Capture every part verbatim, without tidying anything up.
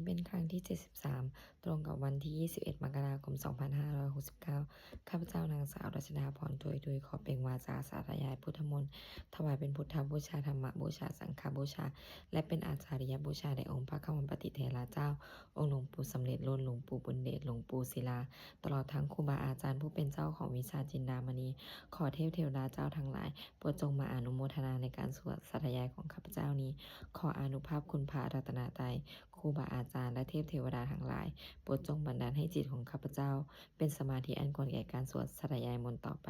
เป็นครั้งที่ เจ็ดสิบสาม ตรงกับวันที่ ยี่สิบเอ็ด มกราคม สองพันห้าร้อยหกสิบเก้า ข้าพเจ้านางสาวรัชดาพร ถวยดุย ขอเปล่งวาจาสาธยายพุทธมนต์ ถวายเป็นพุทธบูชา ธรรมบูชา สังฆบูชา และเป็นอาจาริยบูชาแด่องค์พระควัมปติเถระเจ้า องค์หลวงปู่สำเร็จลุน หลวงปู่บุญเดช หลวงปู่ศิลา ตลอดทั้งครูบาอาจารย์ผู้เป็นเจ้าของวิชาจินดามณี ขอเทพเทวดาเจ้าทั้งหลาย โปรดจงมาอนุโมทนาในการสวดสาธยายของข้าพเจ้านี้ ขออานุภาพคุณพระรัตนตรัย ครูบาอาจารย์ และเทพเทวดาทั้งหลาย โปรดจงบันดาลให้จิตของข้าพเจ้า เป็นสมาธิอันควรแก่การสวดสาธยายมนต์ต่อไป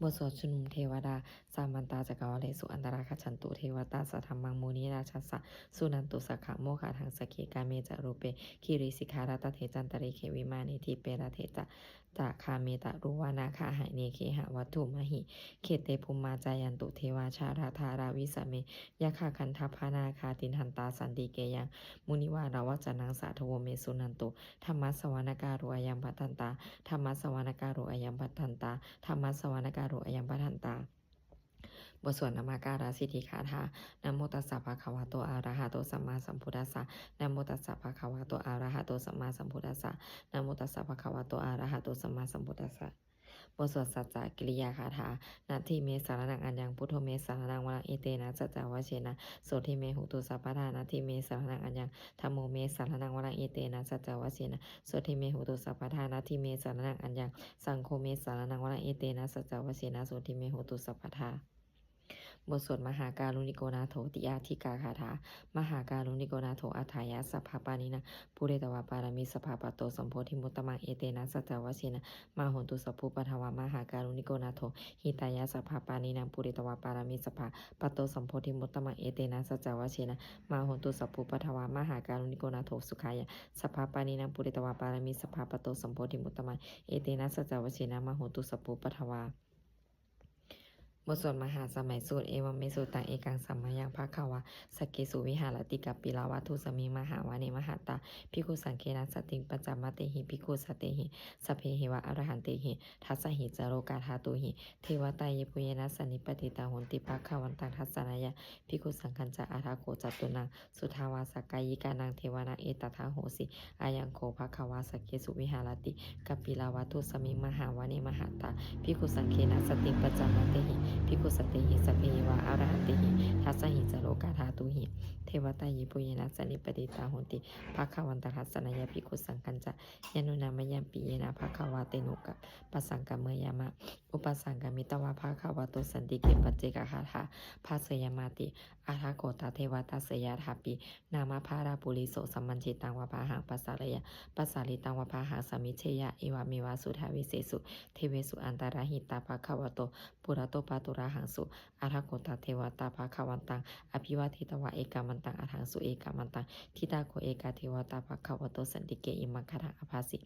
บทสวดชุมนุมเทวดา Samantā cakkavāḷesu atrāgacchantu devatā, saddhammaṃ munirājassa suṇantu saggamokkhadaṃ. Sagge kāme ca rūpe girisikharataṭe cantalikkhe vimāne, dīpe raṭṭhe ca gāme taruvanagahane gehavatthumhi khette, bhummā cāyantu devā jalathalavisame yakkhagandhabbanāgā, tiṭṭhantā santike yaṃ munivaravacanaṃ sādhavo me suṇantu. Dhammassavanakālo ayam bhadantā. Dhammassavanakālo ayam bhadantā. Dhammassavanakālo ayam bhadantā. บทสวดนมการสิทธิคาถา Namo tassa bhagavato arahato sammāsambuddhassa. Namo tassa bhagavato arahato sammāsambuddhassa. Namo tassa bhagavato arahato sammāsambuddhassa. บทสวดสัจจกิริยาคาถา Natthi me saraṇaṃ aññaṃ, buddho me saraṇaṃ varaṃ, etena saccavajjena sotthi me hotu sabbadā. Natthi me saraṇaṃ aññaṃ, dhammo me saraṇaṃ varaṃ, etena saccavajjena sotthi me hotu sabbadā. Natthi me saraṇaṃ aññaṃ, saṅgho me saraṇaṃ varaṃ, etena saccavajjena sotthi me hotu sabbadā. บทสวดมหาการุณิโกนาโถติอาทิกาคาถา Mahākāruṇiko nātho atthāya sabbapāṇinaṃ, pūretvā pāramī sabbā patto sambodhimuttamaṃ, etena saccavajjena mā hontu sabbupaddavā. Mahākāruṇiko nātho hitāya sabbapāṇinaṃ, pūretvā pāramī sabbā patto sambodhimuttamaṃ, etena saccavajjena mā hontu sabbupaddavā. Mahākāruṇiko nātho sukhāya sabbapāṇinaṃ, pūretvā pāramī sabbā patto sambodhimuttamaṃ, etena saccavajjena mā hontu sabbupaddavā. บทสวดมหาสมัยสูตร Evaṃ me sutaṃ. Ekaṃ samayaṃ bhagavā sakkesu viharati kapilavatthusmiṃ mahāvane mahatā bhikkhusaṅghena saddhiṃ pañcamattehi bhikkhusatehi sabbeheva arahantehi. Dasahi ca lokadhātūhi devatā yebhuyyena sannipatitā honti bhagavantaṃ dassanāya bhikkhusaṅghañca. Atha kho catunnaṃ suddhāvāsakāyikānaṃ devānaṃ etadahosi: Ayaṃ kho bhagavā sakkesu viharati kapilavatthusmiṃ mahāvane mahatā bhikkhusaṅghena saddhiṃ pañcamattehi bhikkhusatehi sabbeheva arahantehi. Dasahi ca lokadhātūhi devatā yebhuyyena sannipatitā honti bhagavantaṃ dassanāya bhikkhusaṅghañca. Yannūna mayampi yena bhagavā tenupasaṅkameyyāma, upasaṅkamitvā bhagavato santike paccekagāthā bhāseyyāmāti. Atha kho tā devā dassayāthāpi nāma balavā puriso sammiñjitaṃ vā bāhaṃ pasāreyya, pasāritaṃ vā bāhaṃ sammiñjeyya, evameva suddhāvāsesu devesu antarahitā bhagavato purato pāturahaṃsu. Atha kho tā devatā bhagavantaṃ abhivādetvā ekamantaṃ aṭṭhaṃsu. Ekamantaṃ ṭhitā kho ekā devatā bhagavato santike imaṃ gāthaṃ abhāsi: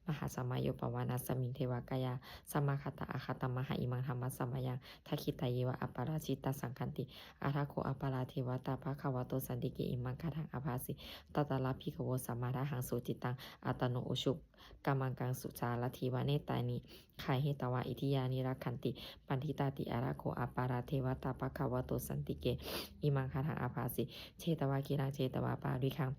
Mahāsamayo pavanasmiṃ devakāyā samāgatā, āgatamha imaṃ dhammasamayaṃ dakkhitāyeva aparājitasaṅghanti. Atha kho aparā devatā bhagavato santike imaṃ gāthaṃ abhāsi: Tatra bhikkhavo samādahaṃsu cittaṃ attano ujukamakaṃsu, sārathīva nettāni gahetvā indriyāni rakkhanti paṇḍitāti. Atha kho aparā devatā bhagavato santike imaṃ gāthaṃ abhāsi: Chetvā khīlaṃ chetvā palighaṃ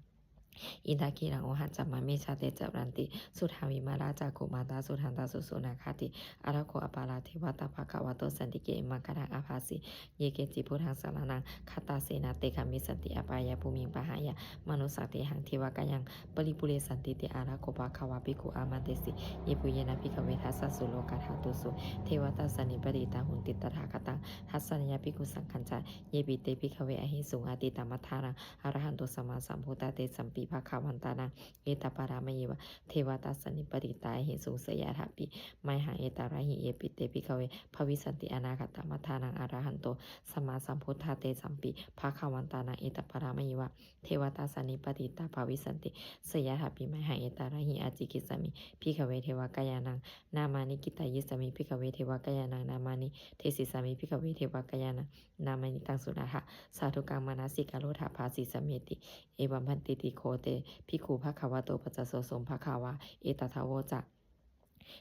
indakhīlaṃ ūhacca manejā, te caranti suddhā vimalā cakkhumatā sudantā susunāgāti. Atha kho aparā devatā bhagavato santike imaṃ gāthaṃ abhāsi: Ye keci buddhaṃ saraṇaṃ gatāse, na te gamissanti apāyabhūmiṃ, pahāya mānusaṃ dehaṃ devakāyaṃ paripūressantīti. Atha kho bhagavā bhikkhū āmantesi: Yebhuyyena bhikkhave dasasu lokadhātūsu devatā sannipatitā honti tathāgataṃ dassanāya bhikkhusaṅghañca. Yepi te bhikkhave ahesuṃ atītamaddhānaṃ arahanto sammāsambuddhā, tesampi bhagavantānaṃ etaparamāyeva devatā sannipatitā ahesuṃ, seyyathāpi mayhaṃ etarahi. Yepi te bhikkhave bhavissanti anāgatamaddhānaṃ arahanto sammāsambuddhā, tesampi bhagavantānaṃ etaparamāyeva devatā sannipatitā bhavissanti, seyyathāpi mayhaṃ etarahi. Ācikkhissāmi bhikkhave devakāyānaṃ nāmāni, kittayissāmi bhikkhave devakāyānaṃ nāmāni, desissāmi bhikkhave devakāyānaṃ nāmāni. Taṃ suṇātha sādhukaṃ manasikarotha bhāsissāmīti. Evaṃ bhanteti kho te bhikkhū bhagavato paccassosuṃ. Bhagavā etadavoca: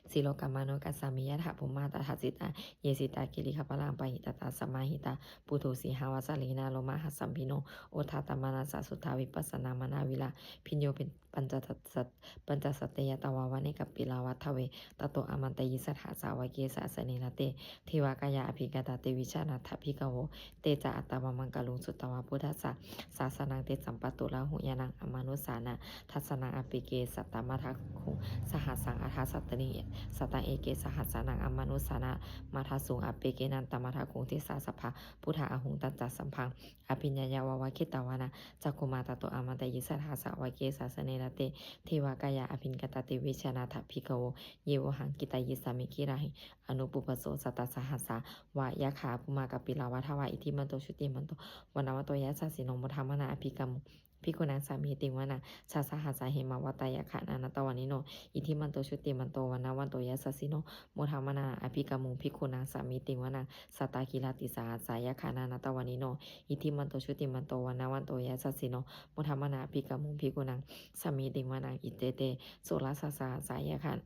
Silokamanukassāmi, yattha bhummā tadassitā. Ye sitā girigabbharaṃ, pahitattā samāhitā. Puthū sīhāva sallīnā, lomahaṃsābhisambhūno. Odātamanasā suddhā, vippasannamanāvilā. Bhiyyo pañcasat- pañcasate ñatvā, vane kāpilavatthave. Tato āmantayi satthā, sāvake sāsane rate. Devakāyā abhikkantā, te vijānātha bhikkhavo. Te ca ātappamakaruṃ, sutvā buddhassa sāsanaṃ. Tesampāturahu ñāṇaṃ, amanussāna dassanaṃ. Appeke satamaddakkhuṃ, sahassaṃ atha sattariṃ. Sataṃ eke sahassānaṃ, amanussānamaddasuṃ. Appekenantamaddakkhuṃ, disā sabbā phuṭā ahuṃ. Tañca sabbaṃ abhiññāya, vavakkhitvāna cakkhumā. Tato āmantayi satthā, sāvake sāsane rate. Devakāyā abhikkantā, te vijānātha bhikkhavo. Ye vohaṃ kittayissāmi, girāhi anupubbaso. Sattasahassā va yakkhā, bhummā kāpilavatthavā. Iddhimanto jutimanto, vaṇṇavanto yasassino. Modamānā abhikkāmuṃ, bhikkhūnaṃ samitiṃ vanaṃ. Chasahassā hemavatā, yakkhā nānattavaṇṇino. Iddhimanto jutimanto, vaṇṇavanto yasassino. Modamānā abhikkāmuṃ, bhikkhūnaṃ samitiṃ vanaṃ. Sātāgirā tisahassā, yakkhā nānattavaṇṇino. Iddhimanto jutimanto, vaṇṇavanto yasassino. Modamānā abhikkāmuṃ, bhikkhūnaṃ samitiṃ vanaṃ. Iccete soḷasasahassā, yakkhā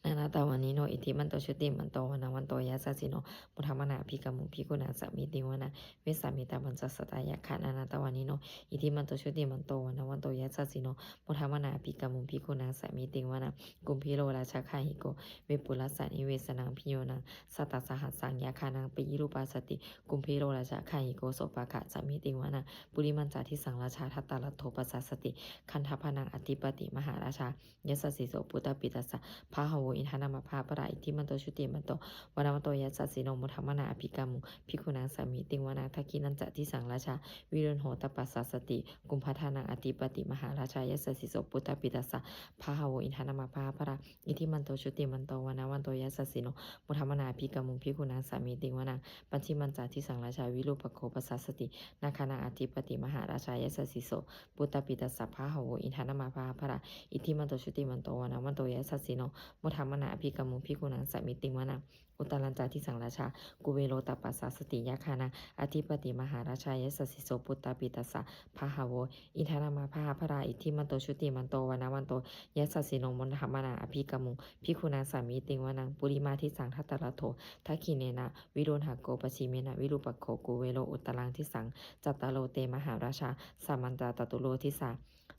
nānattavaṇṇino. Iddhimanto jutimanto, vaṇṇavanto yasassino. Modamānā abhikkāmuṃ, bhikkhūnaṃ samitiṃ vanaṃ. Vessāmittā pañcasatā, yakkhā nānattavaṇṇino. Iddhimanto jutimanto, vaṇṇavanto yasassino. Modamānā abhikkāmuṃ, bhikkhūnaṃ samitiṃ vanaṃ. Kumbhīro rājagahiko, vepullassa nivesanaṃ. Bhiyyo naṃ satasahassaṃ, yakkhānaṃ payirupāsati. Kumbhīro rājagahiko, sopāga samitiṃ vanaṃ. Purimañca disaṃ rājā, dhataraṭṭho pasāsati. Gandhabbānaṃ ādhipati, mahārājā yasassi so. Puttāpi tassa bahavo, indanāmā mahabbalā. Iddhimanto jutimanto, vaṇṇavanto yasassino. Modamānā abhikkāmuṃ, bhikkhūnaṃ samitiṃ vanaṃ. Dakkhiṇañca disaṃ rājā, virūḷho tappasāsati. Kumbhaṇḍānaṃ ādhipati, mahārājā yasassi so. Puttāpi tassa bahavo, indanāmā mahabbalā. Iddhimanto jutimanto, vaṇṇavanto yasassino. Modamānā abhikkāmuṃ, bhikkhūnaṃ samitiṃ vanaṃ. Pacchimañca disaṃ rājā, virūpakkho pasāsati. Nāgānaṃ ādhipati, mahārājā yasassi so. Puttāpi tassa bahavo, indanāmā mahabbalā. Iddhimanto jutimanto, vaṇṇavanto yasassino. Modamānā abhikkāmuṃ, bhikkhūnaṃ samitiṃ vanaṃ. Uttarañca disaṃ rājā, kuvero tappasāsati. Yakkhānaṃ ādhipati, mahārājā yasassi so. Puttāpi tassa bahavo, indanāmā mahabbalā. Iddhimanto jutimanto, vaṇṇavanto yasassino. Modamānā abhikkāmuṃ, bhikkhūnaṃ samitiṃ vanaṃ. Purimadisaṃ dhataraṭṭho, dakkhiṇena virūḷhako. Pacchimena virūpakkho, kuvero uttaraṃ disaṃ. Cattāro te mahārājā, samantātapaturo disā.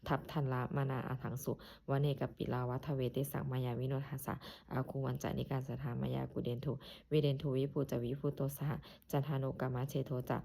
Daddallamānā aṭṭhaṃsu, vane kāpilavatthave. Tesaṃ māyāvino dāsā, āgū vañcanikā saṭhā. Māyā kuṭeṇḍu veṭeṇḍu, viṭū ca viṭuṭo saha. Candano kāmaseṭṭho ca,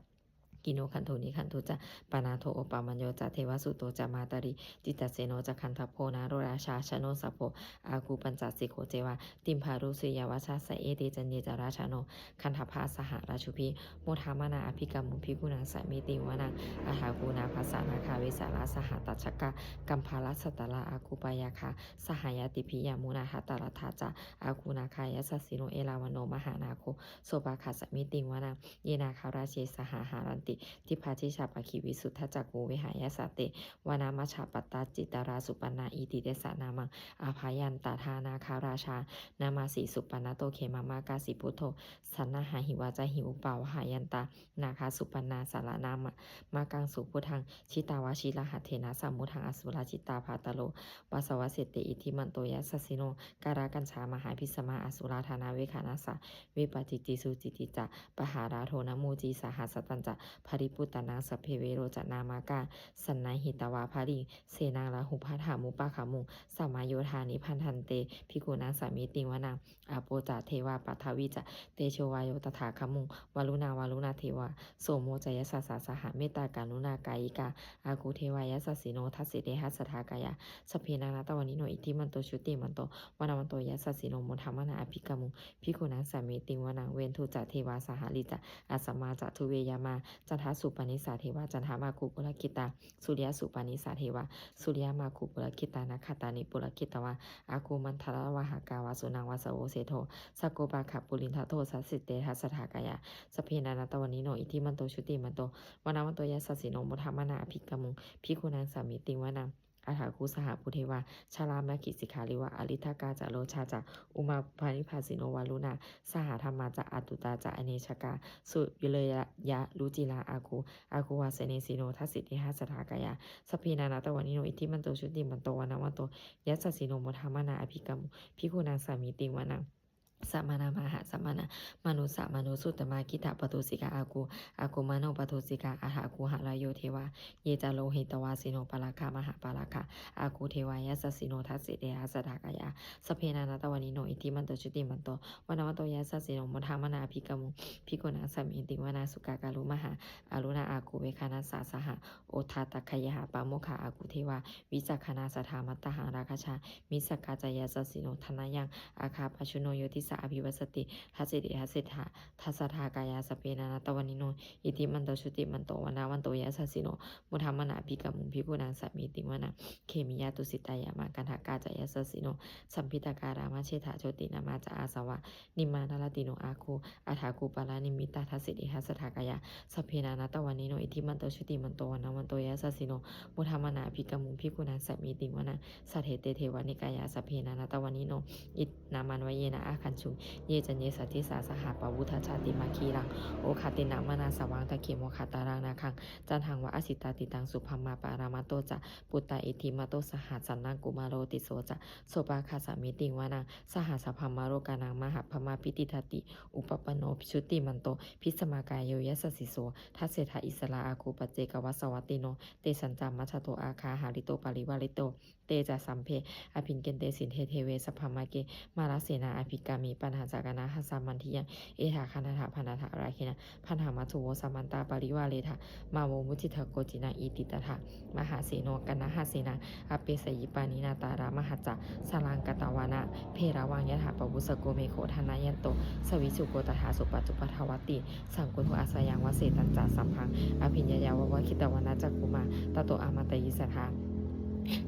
kinnughaṇḍu nighaṇḍu ca. Panādo opamañño ca, devasūto ca mātali. Cittaseno ca gandhabbo, naḷorājā janosabho. Āgū pañcasikho ceva, timbarū suriyavacchasā. Ete caññe ca rājāno, gandhabbā saha rājubhi. Modamānā abhikkāmuṃ, bhikkhūnaṃ samitiṃ vanaṃ. Athāgū nābhasā nāgā, vesālā sahatacchakā. Kambalassatarā āgū, pāyāgā saha ñātibhi. Yāmunā dhataraṭṭhā ca, āgū nāgā yasassino. Erāvaṇo mahānāgo, sopāga samitiṃ vanaṃ. Ye nāgarāje sahasā haranti, dibbā dijā pakkhi visuddhacakkhū. Vehāyasā te vanamajjhapattā, citrā supaṇṇā iti tesa nāmaṃ. Abhayantadā nāgarājānamāsi, supaṇṇato khemamakāsi buddho. Saṇhāhi vācāhi upavhayantā, nāgā supaṇṇā saraṇamakaṃsu buddhaṃ. Jitā vajirahatthena, samuddaṃ asurā sitā. Bhātaro vāsavassete, iddhimanto yasassino. Kālakañjā mahābhismā, asurā dānaveghasā. Vepacitti sucitti ca, pahārādo namucī saha. Satañca baliputtānaṃ, sabbe verocanāmakā. Sannayhitvā baliṃ senaṃ, rāhubhaddamupāgamuṃ. Samayodāni bhaddante, bhikkhūnaṃ samitiṃ vanaṃ. Āpo ca devā paṭhavī ca, tejo vāyo tadāgamuṃ. Varuṇā vāruṇā devā, somo ca yasasā saha. Mettākaruṇākāyikā, āgū devā yasassino. Dasete dasadhā kāyā, sabbe nānattavaṇṇino. Iddhimanto jutimanto, vaṇṇavanto yasassino. Modamānā abhikkāmuṃ, bhikkhūnaṃ samitiṃ vanaṃ. Veṇḍū ca devā sahalī ca, asamā ca duve yamā. Candassūpanisā devā, candamāgū purakkhitā. Suriyassūpanisā devā, suriyamāgū purakkhitā. Nakkhattāni purakkhitvā, āgū mandavalāhakā. Vasūnaṃ vāsavo seṭṭho, sakkopāga purindado. Dasete dasadhā kāyā, sabbe nānattavaṇṇino. Iddhimanto jutimanto, vaṇṇavanto yasassino. Modamānā abhikkāmuṃ, bhikkhūnaṃ samitiṃ vanaṃ. athāgū sahabhū devā jalamaggisikhāriva. Ariṭṭhakā ca rojā ca umāpupphanibhāsino, varuṇā sahadhammā ca accutā ca anejakā, sūleyyarucirā āgū āgū vāsanesino. Dasete dasadhā kāyā sabbe nānattavaṇṇino, iddhimanto jutimanto vaṇṇavanto yasassino, modamānā abhikkāmuṃ bhikkhūnaṃ samitiṃ vanaṃ. Samānā mahāsamānā mānusā mānusuttamā, khiḍḍāpadūsikā āgū āgū manopadūsikā, athāgū harayo devā ye ca lohitavāsino, pāragā mahāpāragā āgū devā yasassino. Dasete dasadhā kāyā sabbe nānattavaṇṇino, iddhimanto jutimanto vaṇṇavanto yasassino, modamānā abhikkāmuṃ bhikkhūnaṃ samitiṃ vanaṃ. Sukkā karumhā aruṇā āgū veghanasā saha, odātagayhā pāmokkhā āgū devā vicakkhaṇā, sadāmattā hāragajā missakā ca yasassino, thanayaṃ āgā pajjunno yo disā abhivassati. Dasete dasadhā kāyā sabbe nānattavaṇṇino, iddhimanto jutimanto vaṇṇavanto yasassino, modamānā abhikkāmuṃ bhikkhūnaṃ samitiṃ vanaṃ. Khemiyā tusitā yāmā kaṭṭhakā ca yasassino, lambitakā lāmaseṭṭhā jotināmā ca āsavā, nimmānaratino āgū athāgū paranimmitā. Dasete dasadhā kāyā sabbe nānattavaṇṇino, iddhimanto jutimanto vaṇṇavanto yasassino, modamānā abhikkāmuṃ bhikkhūnaṃ samitiṃ vanaṃ. Saṭṭhete devanikāyā sabbe nānattavaṇṇino, nāmanvayena āgañchuṃ ye caññe sadisā saha, pavutthajātimakkhīlaṃ oghatiṇṇamanāsavaṃ, dakkhemoghataraṃ nāgaṃ candaṃva asitātitaṃ. Subrahmā paramatto ca puttā iddhimato saha, sanaṅkumāro tisso ca sopāga samitiṃ vanaṃ. Sahassabrahmalokānaṃ mahābrahmābhitiṭṭhati, upapanno jutimanto bhismākāyo yasassi so. Dasettha issarā āgū paccekavasavattino, tesañca majjhato āgā hārito parivārito. Te ca sabbe abhikkante sinde deve sabrahmake, mārasenā abhikkāmi passa kaṇhassa mandiyaṃ. Etha gaṇhatha bandhatha rāgena bandhamatthu vo, samantā parivāretha mā vo muñcittha koci naṃ. Iti tattha mahāseno kaṇhasenaṃ apesayi, pāṇinā talamāhacca saraṃ katvāna bheravaṃ. Yathā pāvussako megho thanayanto savijjuko, tadā so paccudāvatti saṅkuddho asayaṃ vase. Tañca sabbaṃ abhiññāya vavakkhitvāna cakkhumā, tato āmantayi satthā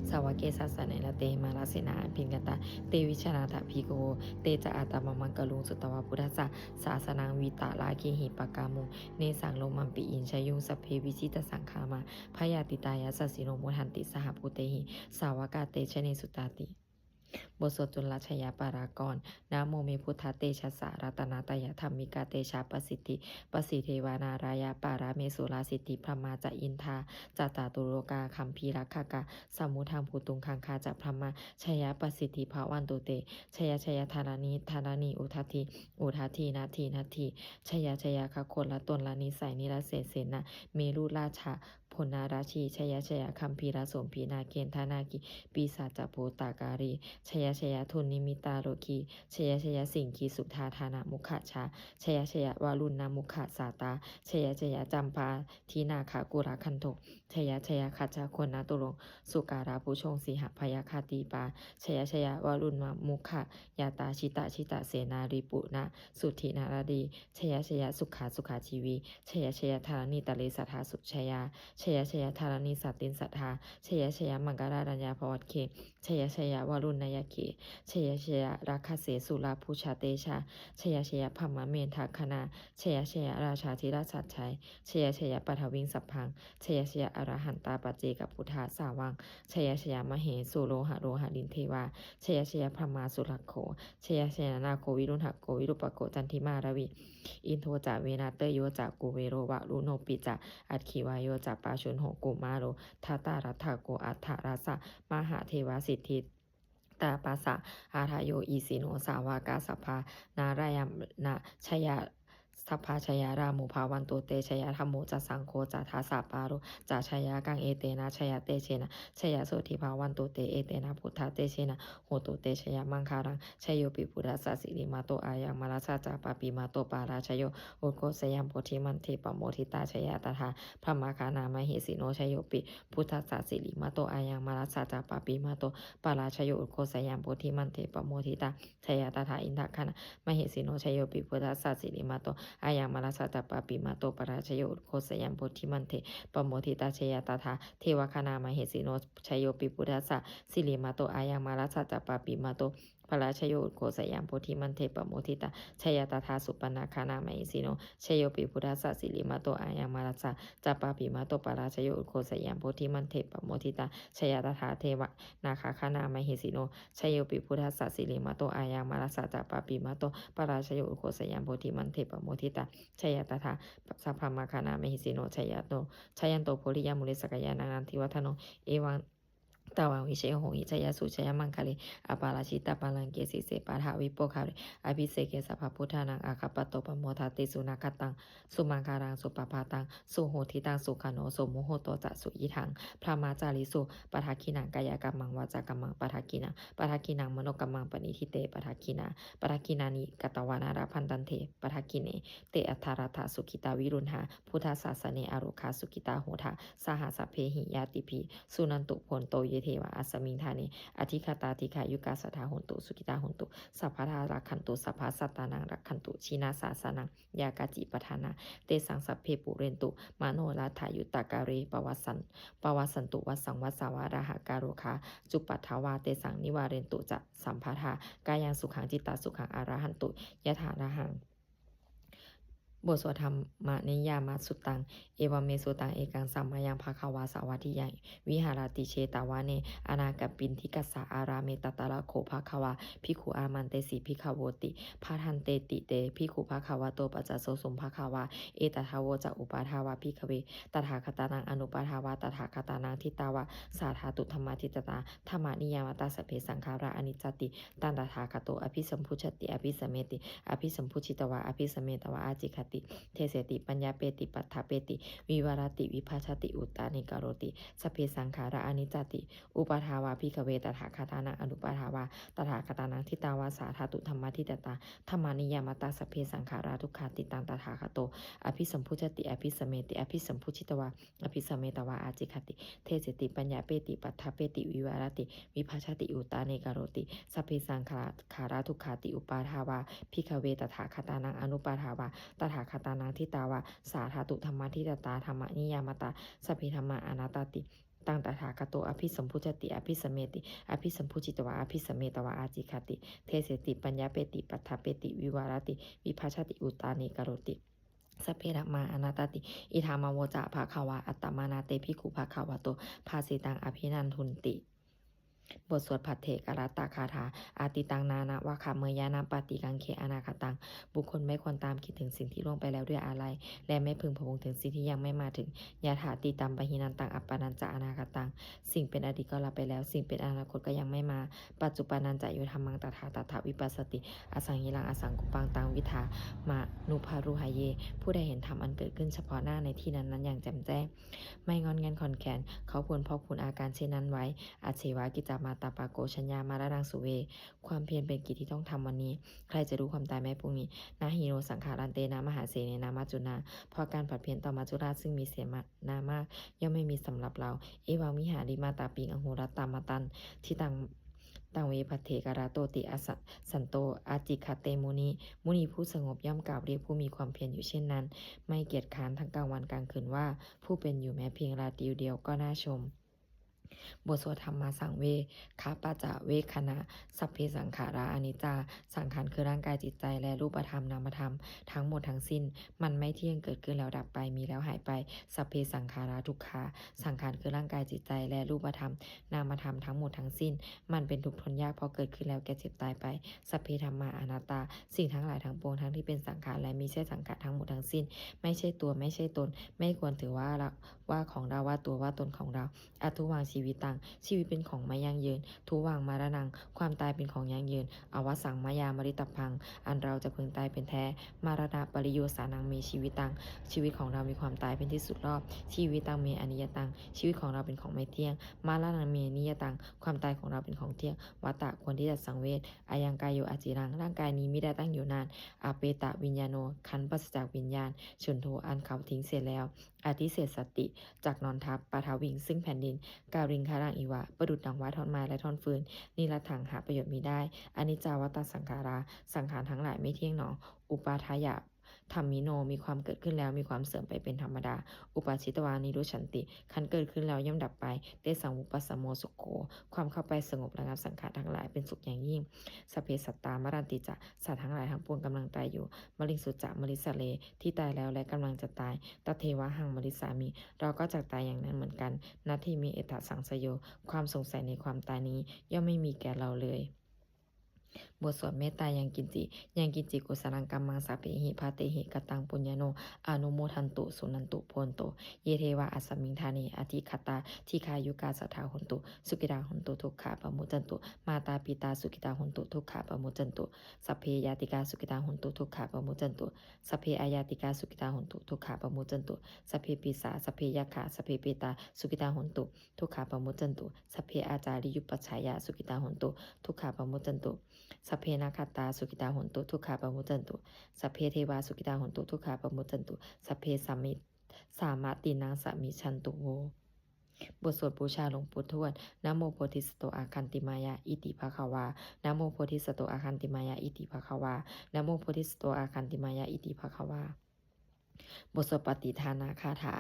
sāvake sāsane rate. Mārasenā abhikkantā te vijānātha bhikkhavo, te ca ātappamakaruṃ sutvā buddhassa sāsanaṃ. Vītarāgehi pakkāmuṃ nesaṃ lomampi iñjayuṃ, sabbe vijitasaṅgāmā bhayātītā yasassino, modanti saha bhūtehi sāvakā te janesutāti. บทสวดจุลชัยปกรณ์ Namo me buddhatejasā ratanattayadhammikā, tejapasiddhi pasīdevā nārāyaparamesurā, siddhibrahmā ca indā ca catulokā gambhīrakkhakā, samuddaṃ bhūtuṃ gaṅgā ca brahmā, jayapasiddhi bhavantu te. Jaya jaya dharaṇi dharaṇī udadhi udadhī nadi nadī, jaya jaya gagonlatonlanisai nirasesena merurāja bonarajī, jaya jaya gambhīrasombhī nāgendanāgī pisācabhūtakālī, jaya jaya dunnimittarogī, jaya jaya siṅgīsudādānamukhajā, jaya jaya varuṇṇamukhasātrā, jaya jaya campādināgakulagantho, jaya jaya gajjagonnaturaṅga sukarabhujaṅga sīhabyagghadīpā, jaya jaya varuṇṇamukhayātrā jita jita senārī puna suddhi naradī, jaya jaya sukhā sukhā jīvī, jaya jaya dharaṇītale sadā sujayā, jaya jaya dharaṇī santin sadā, jaya jaya maṅkarāja bhavagge, jaya jaya varuṇṇayakkhe, jaya jaya rakkhase surabhujatejā, jaya jaya brahmmendagaṇā, jaya jaya rājādhirājasājjai, jaya jaya paṭhaviṃ sabbaṃ, jaya jaya arahantā paccekabuddhasāvaṃ, jaya jaya mahesuro haro harindevā, jaya jaya brahmā surakkho, jaya jaya nāgo viruḷhako virūpakkho candimā ravi, indo ca venateyyo ca kuvero varuṇopi ca, aggi vāyo ca pājuṇho kumāro dhataraṭṭhako, aṭṭhārasa mahādevā siddhitāpasa-ādayo, isino sāvakā sabbā nārāyapajjhāyā sabbā jayarāmo bhavantu te. Jayadhammo ca saṅgho ca dasapālo ca jayakaṃ, etena jayatejena jayasotthī bhavantu te. Etena buddhatejena hotu te jayamaṅgalaṃ. Jayopi buddhassa sirimato ayaṃ, mārassa ca pāpimato parājayo, ugghosayaṃ bodhimaṇḍe pamoditā, jaya tadā brahmagaṇā mahesino. Jayopi buddhassa sirimato ayaṃ, mārassa ca pāpimato parājayo, ugghosayaṃ bodhimaṇḍe pamoditā, jaya tadā indagaṇā mahesino. Jayopi buddhassa sirimato ayaṃ, mārassa ca pāpimato parājayo, ugghosayaṃ bodhimaṇḍe pamoditā, jaya tadā devagaṇā mahesino. Jayopi buddhassa sirimato ayaṃ, mārassa ca pāpimato parājayo, ugghosayaṃ bodhimaṇḍe pamoditā, jaya tadā supaṇṇogāgā mahesino. Jayopi buddhassa sirīmato ayaṃ, mārassa ca pāpimato parājayo, ugghosayaṃ bodhimaṇḍe pamoditā, jaya tadā devā nāgā mahesino. Jayopi buddhassa sirīmato ayaṃ, mārassa ca pāpimato parājayo, ugghosayaṃ bodhimaṇḍe pamoditā, jaya tadā brahmagāgā mahesino. Jayanto bodhiyā mūle, sakyānaṃ nandivaḍḍhano, evaṃ tvaṃ vijayo hohi, jayassu jayamaṅgale. Aparājitapallaṅke, sīse paṭhavipokkhare, abhiseke sabbabuddhānaṃ, aggappatto pamodati. Sunakkhattaṃ sumaṅgalaṃ, supabhātaṃ suhuṭṭhitaṃ, sukhaṇo sumuhutto ca, suyiṭṭhaṃ brahmacārisu. Padakkhiṇaṃ kāyakammaṃ, vācākammaṃ padakkhiṇaṃ, padakkhiṇaṃ manokammaṃ, paṇidhī te padakkhiṇā. Padakkhiṇāni katvāna, labhantatthe padakkhiṇe. Te atthaladdhā sukhitā viruḷhā, buddhasāsane arogā, sukhitā hotha saha sabbehi ñātibhi. Suṇantu bhonto ye devā, asmiṃ ṭhāne adhigatā, dīghāyukā sadā hontu, sukhitā hontu sabbadā. Rakkhantu sabbasattānaṃ, rakkhantu jinasāsanaṃ. Yā kāci patthanā tesaṃ, sabbe pūrentu manorathā. Yuttakāle pavassan- pavassantu vassaṃ vassā, vārāhakā rogā cupaddavā, tesaṃ nivārentu ca sabbadā. Kāyaṃ sukhaṃ cittasukhaṃ, arahantu yathārahaṃ. บทสวดธรรมนิยามสุตตัง Evaṃ me sutaṃ. Ekaṃ samayaṃ bhagavā sāvatthiyaṃ viharati jetavane anāthapiṇḍikassa ārāme. Tatra kho bhagavā bhikkhū āmantesi bhikkhavoti. Bhadanteti te bhikkhū bhagavato paccassosuṃ. Bhagavā etadavoca. Uppādā vā bhikkhave tathāgatānaṃ anuppādā vā tathāgatānaṃ, ṭhitāva sā dhātu dhammaṭṭhitatā dhammaniyāmatā, sabbe saṅkhārā aniccāti. Taṃ tathāgato abhisambujjhati abhisameti. Abhisambujjhitvā abhisametvā ācikkhati deseti paññapeti paṭṭhapeti vivarati vibhajati uttānīkaroti, sabbe saṅkhārā aniccāti. Uppādā vā bhikkhave tathāgatānaṃ anuppādā vā tathāgatānaṃ, ṭhitāva sā dhātu dhammaṭṭhitatā dhammaniyāmatā, sabbe saṅkhārā dukkhāti. Taṃ tathāgato abhisambujjhati abhisameti. Abhisambujjhitvā abhisametvā ācikkhati deseti paññapeti paṭṭhapeti vivarati vibhajati uttānīkaroti, sabbe saṅkhārā dukkhāti. Uppādā vā bhikkhave tathāgatānaṃ anuppādā vā tathāgatānaṃ, ṭhitāva sā dhātu dhammaṭṭhitatā dhammaniyāmatā, sabbe dhammā anattāti. Taṃ tathāgato abhisambujjhati abhisameti. Abhisambujjhitvā abhisametvā ācikkhati deseti paññapeti paṭṭhapeti vivarati vibhajati uttānīkaroti, sabbe dhammā anattāti. Idamavoca bhagavā. Attamanā te bhikkhū bhagavato bhāsitaṃ abhinandunti. บทสวดภัทเทกรัตตคาถา Atītaṃ nānvāgameyya nappaṭikaṅkhe anāgataṃ. บุคคลไม่ควรตามคิดถึงสิ่งที่ล่วงไปแล้วด้วยอาลัย และไม่พึงพะวงถึงสิ่งที่ยังไม่มาถึง Yadatītampahīnantaṃ appannañca anāgataṃ. สิ่งเป็นอดีตก็ละไปแล้ว สิ่งเป็นอนาคตก็ยังไม่มา Paccuppannañca yo dhammaṃ tattha tattha vipassati, asaṃhiraṃ asaṅkuppaṃ taṃ viddhā manubrūhaye. ผู้ใดเห็นธรรมอันเกิดขึ้นเฉพาะหน้าในที่นั้นๆ อย่างแจ่มแจ้ง ไม่ง่อนแง่นคลอนแคลน เขาควรพอกพูนอาการเช่นนั้นไว้ Ajjeva kiccamātappa ko jaññā maraṇaṃ suve. ความเพียรเป็นกิจที่ต้องทำวันนี้ ใครจะรู้ความตายแม้พรุ่งนี้ Na hi no saṅgarantena mahāsenena maccunā. เพราะการผัดเพี้ยนต่อมัจจุราชซึ่งมีเสนามาก ย่อมไม่มีสำหรับเรา Evaṃvihārimātāpiṃ ahorattamatanditaṃ, taṃ ve bhaddekarattoti santo ācikkhate muni. มุนีผู้สงบย่อมกล่าวเรียกผู้มีความเพียรอยู่เช่นนั้น ไม่เกียจคร้านทั้งกลางวันกลางคืนว่า ผู้เป็นอยู่แม้เพียงราตรีเดียวก็น่าชม บทสวดธรรมสังเวคปัจจเวกขณะ Sabbe saṅkhārā aniccā. สังขารคือร่างกายจิตใจและรูปธรรมนามธรรมทั้งหมดทั้งสิ้น มันไม่เที่ยง เกิดขึ้นแล้วดับไป มีแล้วหายไป Sabbe saṅkhārā dukkhā. สังขารคือร่างกายจิตใจและรูปธรรมนามธรรมทั้งหมดทั้งสิ้น มันเป็นทุกข์ทนยากเพราะเกิดขึ้นแล้วแก่เจ็บตายไป Sabbe dhammā anattā. สิ่งทั้งหลายทั้งปวงทั้งที่เป็นสังขารและมิใช่สังขารทั้งหมดทั้งสิ้น ไม่ใช่ตัวไม่ใช่ตน ไม่ควรถือว่าเรา ว่าของเรา ว่าตัวว่าตนของเรา Adhuvaṃ jīvitaṃ. ชีวิตเป็นของไม่ยั่งยืน Dhuvaṃ maraṇaṃ. ความตายเป็นของยั่งยืน Avassaṃ mayā maritabbaṃ. อันเราจะพึงตายเป็นแท้ Maraṇapariyosānaṃ me jīvitaṃ. ชีวิตของเรามีความตายเป็นที่สุดรอบ Jīvitaṃ me aniyataṃ. ชีวิตของเราเป็นของไม่เที่ยง Maraṇaṃ me niyataṃ. ความตายของเราเป็นของเที่ยง Vata ควรที่จะสังเวช Ayaṃ kāyo aciraṃ. ร่างกายนี้มิได้ตั้งอยู่นาน Apetaviññāṇo. ครั้นปราศจากวิญญาณ Chuḍḍho. อันเขาทิ้งเสียแล้ว Adhisessati. จักนอนทับ Paṭhaviṃ. ซึ่งแผ่นดิน Kaliṅgaraṃ iva. ประดุจดังว่าท่อนไม้และท่อนฟืน Niratthaṃ. หาประโยชน์มิได้ Aniccā vata saṅkhārā. สังขารทั้งหลายไม่เที่ยงหนอ Uppādāya dhammino มีความเกิดขึ้นแล้วมีความเสื่อมไปเป็นธรรมดา uppajjitvā nirujjhanti ครั้นเกิดขึ้นแล้วย่อมดับไป tesaṃ vūpasamo sukho ความเข้าไปสงบระงับสังขารทั้งหลายเป็นสุขอย่างยิ่ง sabbe sattā maranti ca สัตว์ทั้งหลายทั้งปวงกำลังตายอยู่ mariṃsu ca marissare ที่ตายแล้วและกำลังจะตาย tathevāhaṃ marissāmi เราก็จักตายอย่างนั้นเหมือนกัน natthi me ettha saṃsayo ความสงสัยในความตายนี้ย่อมไม่มีแก่เราเลย บทสวดเมตตายังกิญจิ ยังกิญจิ kusalaṃ kammaṃ sabbehi bhātehi kataṃ puññaṃ no anumodantu suṇantu bhonto ye devā asmiṃ ṭhāne adhigatā dīghāyukā sadā hontu sukhitā hontu dukkhā pamuccantu mātāpitā sukhitā hontu dukkhā pamuccantu sabbe ñātikā sukhitā hontu dukkhā pamuccantu sabbe aññātikā sukhitā hontu dukkhā pamuccantu sabbe pisā sabbe yakkhā sabbe petā sukhitā hontu dukkhā pamuccantu sabbe ācariyupajjhāyā sukhitā hontu dukkhā pamuccantu sabbe nakkhattā sukhitā hontu dukkhā pamuccantu sabbe devā sukhitā hontu dukkhā pamuccantu sabbe sami sāmatīnaṃ samijjhantu vo บทสวดบูชาหลวงปู่ทวด Namo bodhisatto āgantimāya iti bhagavā. Namo bodhisatto āgantimāya iti bhagavā. Namo bodhisatto āgantimāya iti bhagavā. บทสวดปฏิทานคาถา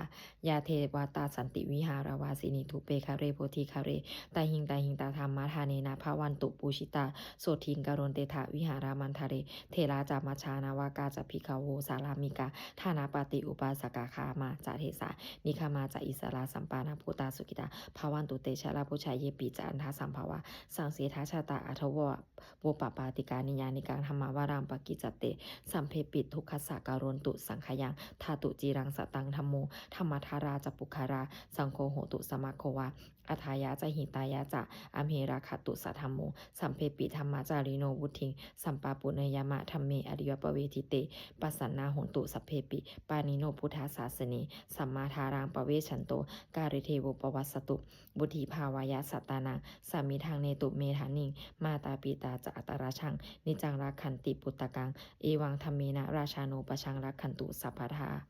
Yā devatā santi vihāravāsinī thūpe ghare bodhighare tahiṃ tahiṃ tā dhammadānena bhavantu pūjitā sotthiṃ karontedha vihāramaṇḍale. Therā ca majjhā navakā ca bhikkhavo sārāmikā dānapatī upāsakā gāmā ca desā nigamā ca issarā sappāṇabhūtā sukhitā bhavantu te. Jalābujā yepi ca aṇḍasambhavā saṃsedajātā athavopapātikā niyyānikaṃ dhammavaraṃ paṭicca te sabbepi dukkhassa karontu saṅkhayaṃ. Ṭhātu ciraṃ sataṃ dhammo dhammaddharā ca puggalā saṅgho hotu samaggo va atthāya ca hitāya ca. Amhe rakkhatu saddhammo sabbepi dhammacārino vuḍḍhiṃ sampāpuṇeyyāma dhamme ariyappavedite. Pasannā hontu sabbepi pāṇino buddhasāsane sammā dhāraṃ pavecchanto kāle devo pavassatu. Vuḍḍhibhāvāya sattānaṃ samiddhaṃ netu medaniṃ mātā pitā ca atrajaṃ niccaṃ rakkhanti puttakaṃ evaṃ dhammena rājāno pajaṃ rakkhantu sabbadā.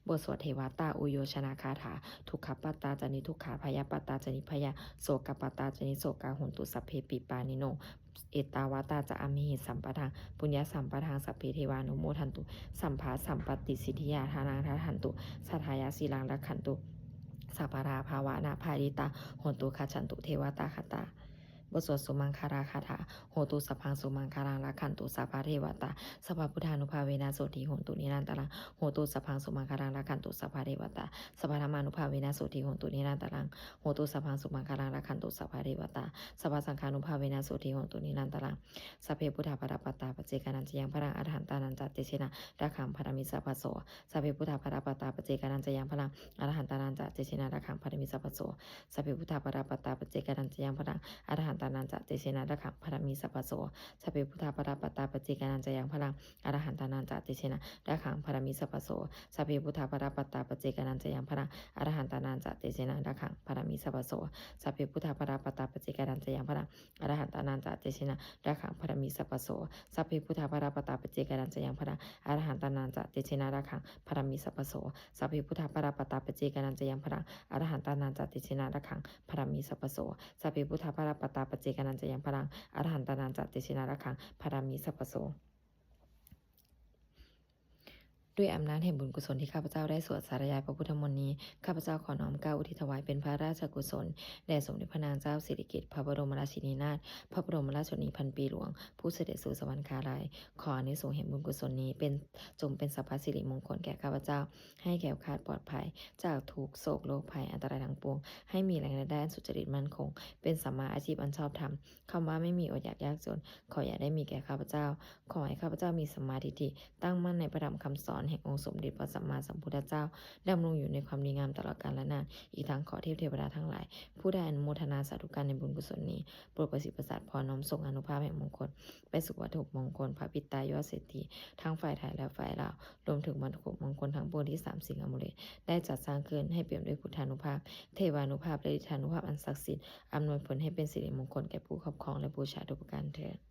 บทสวดเทวตาอุยโยชนคาถา Dukkhappattā ca niddukkhā bhayappattā ca nibbhayā sokappattā ca nissokā hontu sabbepi pāṇino. Ettāvatā ca amhehi sambhataṃ puññasampadaṃ sabbe devānumodantu sabbasampattisiddhiyā. Dānaṃ dadantu saddhāya sīlaṃ rakkhantu sabbadā bhāvanābhāritā hontu gacchantu devatāgatā. บทสวดสุมังคลาคาถา Hotu sabbaṃ sumaṅgalaṃ rakkhantu sabbadevatā sabbabuddhānubhāvena sotthī hontu nirantaraṃ. Hotu sabbaṃ sumaṅgalaṃ rakkhantu sabbadevatā sabbadhammānubhāvena sotthī hontu nirantaraṃ. Hotu sabbaṃ sumaṅgalaṃ rakkhantu sabbadevatā sabbasaṅghānubhāvena sotthī hontu nirantaraṃ. Sabbe buddhā balappattā paccekānañca yaṃ balaṃ arahantānañca tejena rakkhaṃ bandhāmi sabbaso. Sabbe buddhā balappattā paccekānañca yaṃ balaṃ arahantānañca tejena rakkhaṃ bandhāmi sabbaso. Sabbe buddhā balappattā paccekānañca yaṃ balaṃ arahantānañca tejena rakkhaṃ bandhāmi sabbaso. Sabbe buddhā balappattā paccekānañca yaṃ balaṃ arahantānañca tejena rakkhaṃ bandhāmi sabbaso. Sabbe buddhā balappattā paccekānañca yaṃ balaṃ arahantānañca tejena rakkhaṃ bandhāmi sabbaso. Sabbe buddhā balappattā paccekānañca yaṃ balaṃ arahantānañca tejena rakkhaṃ bandhāmi sabbaso. Sabbe buddhā balappattā paccekānañca yaṃ balaṃ arahantānañca tejena rakkhaṃ bandhāmi sabbaso. Sabbe buddhā balappattā paccekānañca yaṃ balaṃ arahantānañca tejena rakkhaṃ bandhāmi sabbaso. Sabbe buddhā balappattā paccekānañca yaṃ balaṃ arahantānañca tejena rakkhaṃ bandhāmi sabbaso. ด้วยอำนาจแห่งบุญกุศลที่ข้าพเจ้าได้สวดสาธยายพระพุทธมนต์นี้ ข้าพเจ้าขอน้อมเกล้าอุทิศถวายเป็นพระราชกุศล แด่สมเด็จพระนางเจ้าสิริกิติ์ พระบรมราชินีนาถ พระบรมราชชนนีพันปีหลวง ผู้เสด็จสู่สวรรคาลัย ขออานิสงส์แห่งบุญกุศลนี้เป็น จงเป็นสัพพสิริมงคลแก่ข้าพเจ้า ให้แคล้วคลาดปลอดภัย จากทุกข์โศกโรคภัยอันตรายทั้งปวง ให้มีแรงงานได้อันสุจริตมั่นคง เป็นสัมมาอาชีพอันชอบธรรม คำว่าไม่มีอดอยากยากจน ขออย่าได้มีแก่ข้าพเจ้า ขอให้ข้าพเจ้ามีสัมมาทิฏฐิ ตั้งมั่นในพระธรรมคำสอนแห่งองค์สมเด็จพระสัมมาสัมพุทธเจ้า ดำรงอยู่ในความดีงามตลอดกาลนาน อีกทั้งขอเทพเทวดาทั้งหลาย ผู้ได้อนุโมทนาสาธุการในบุญกุศลนี้ โปรดประสิทธิ์ประสาทพรน้อมส่งอานุภาพแห่งมงคล ไปสู่วัตถุมงคลพระปิดตายอดเศรษฐี ทั้งฝ่ายไทยและฝ่ายลาว รวมถึงวัตถุมงคลทั้งปวงที่สามสิงห์อมูเลตได้จัดสร้างขึ้น ให้เปี่ยมด้วยพุทธานุภาพ เทวานุภาพ และอิทธานุภาพอันศักดิ์สิทธิ์ อำนวยผลให้เป็นสิริมงคลแก่ผู้ครอบครองและบูชาทุกประการเทอญ